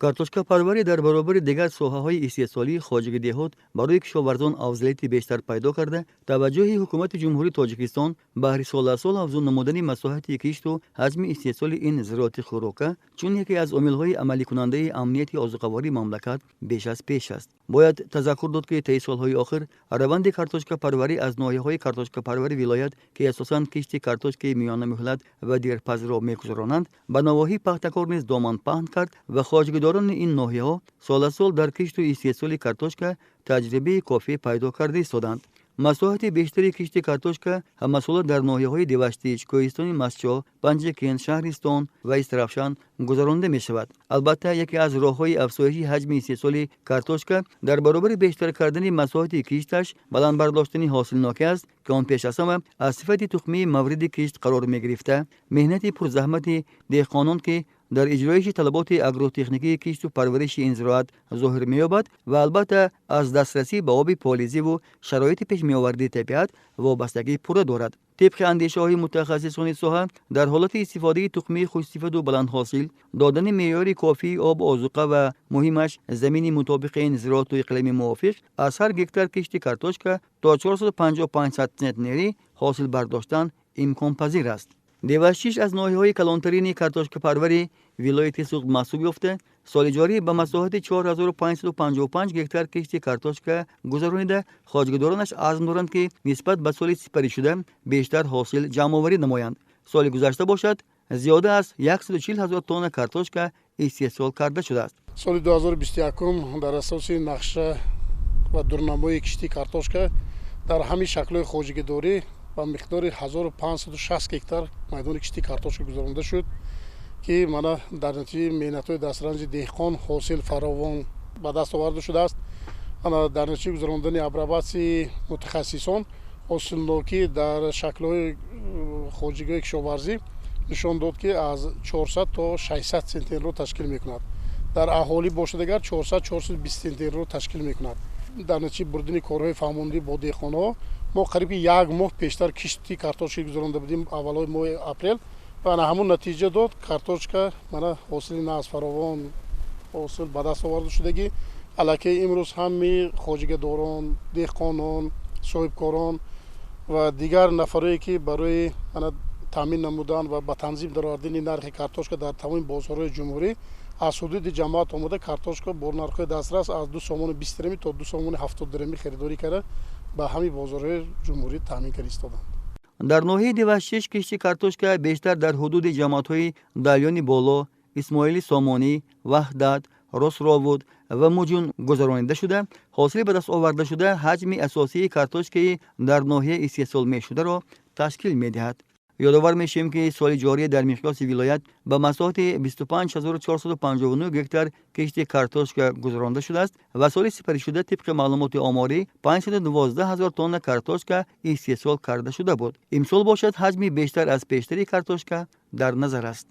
Картошкапарварӣ дар баробари дигар соҳаҳои истеҳсолии хоҷагии деҳот барои кишоварзон афзалияти бештар пайдо карда, таваҷҷӯҳи ҳукумати Ҷумҳурии Тоҷикистон баҳри сол аз сол афзун намудани масоҳати кишту ҳаҷми истеҳсоли ин зироати хӯрока чун яке аз омилҳои амаликунандаи амнияти озуқавории мамлакат беш аз пеш аст. Бояд тазаккур дод, ки таи солҳои охир раванди картошкапарварӣ аз ноҳияҳои картошкапарвари вилоят, ки асосан кишти картошкаи миёнамуҳлат ва дерпазро мегузаронанд, ба навоҳии Пахтакор низ доман паҳн кард ва хоҷагидорони ин ноҳияҳо сол аз сол дар кишту истеҳсоли картошка таҷрибаи кофӣ пайдо карда истоданд. Масоҳати бештари кишти картошка ҳамасола дар ноҳияҳои Деваштич, Кӯҳистони Мастчоҳ, Панҷакент, Шаҳристон ва Истаравшан гузаронда мешавад. Албатта, яке аз роҳҳои афзоиши ҳаҷми истеҳсоли картошка дар баробари бештар кардани масоҳати кишташ баланд бардоштани ҳосилнокӣ аст, ки он пеш аз ҳама аз сифати тухмии мавриди кишт қарор мегирифта, меҳнати пурзаҳмати деҳқонон, ки дар иҷроиши талаботи агротехникии кишту парвариши ин зироат зоҳир меёбад, ва албатта аз дастрасӣ ба оби полизиву шароити пешмеовардаи табиат вобастагии пурра дорад. Тибқи андешаҳои мутахассисони соҳа, дар ҳолати истифодаи тухмии хушсифату баландҳосил, додани меъёри кофии об, озуқа ва муҳимаш замини мутобиқи ин зироату иқлими мувофиқ, аз ҳар гектар кишти картошка то 450-500 центнерӣ ҳосил бардоштан имконпазир аст. Деваштич аз ноҳияҳои калонтарини картошкапарвари вилояти Суғд маҳсуб ёфта, соли ҷорӣ ба масоҳати 4555 гектар кишти картошка гузаронида, хоҷагидоронаш азм доранд, ки нисбат ба соли сипаришуда бештар ҳосил ҷамъоварӣ намоянд. Соли гузашта бошад, зиёда аз 140 ҳазор тонна картошка истеҳсол карда шудааст. Соли 2021 дар асоси нақша ва дурнамои кишти картошка дар ҳамин шаклҳои хоҷагидорӣ ба миқдори 1560 гектар майдони кишти картошка гузаронда шуд, ки мана дар натиҷаи меҳнатҳои дастранҷи деҳқон ҳосил фаровон ба даст оварда шудааст. Ана дар натиҷаи гузарондани апробатсияи мутахассисон ҳосилнокӣ дар шаклҳои хоҷагиҳои кишоварзӣ нишон дод, ки аз 400 то 600 центнерро ташкил мекунад. Дар аҳолӣ бошад агар 400-420 центнерро ташкил мекунад. Дар натиҷаи бурдани корҳои фаҳмондӣ бо деҳқонҳо мо қариб ки як моҳ пештар кишти картошка гузаронда будем, аввалҳои моҳи апрел, ва ана ҳамун натиҷа дод. Картошка мана ҳосили нағз фаровон ҳосил ба даст оварда шудагӣ. Аллакай имрӯз ҳами хоҷагидорон, деҳқонон, соҳибкорон ва дигар нафарое, ки барои мана таъмин намудан ва ба танзим даровардани нархи картошка дар тамоми бозорҳои ҷумҳурӣ аз ҳудуди ҷамоат омода, картошка бо нархҳои дастрас аз 2 сомону 20 дирами то 2 сомони 70 дирами харидорӣ карда, ба ҳамин бозорҳои ҷумҳурӣ таъмин карда истоданд. Дар ноҳияи Деваштич кишти картошка бештар дар ҳудуди ҷамоатҳои Далёни Боло, Исмоили Сомонӣ, Ваҳдат, Ростровуд ва Муҷун гузаронида шуда, ҳосили ба даст овардашуда ҳаҷми асосии картошкаи дар ноҳия истеҳсол мешударо ташкил медиҳад. Ёдовар мешавем, ки соли ҷорӣ дар миқёси вилоят ба масоҳати 25459 гектар кишти картошка гузаронда шудааст ва соли сипаришуда тибқи маълумоти оморӣ 512 ҳазор тонна картошка истеҳсол карда шуда буд. Имсол бошад, ҳаҷми бештар аз пештари картошка дар назар аст.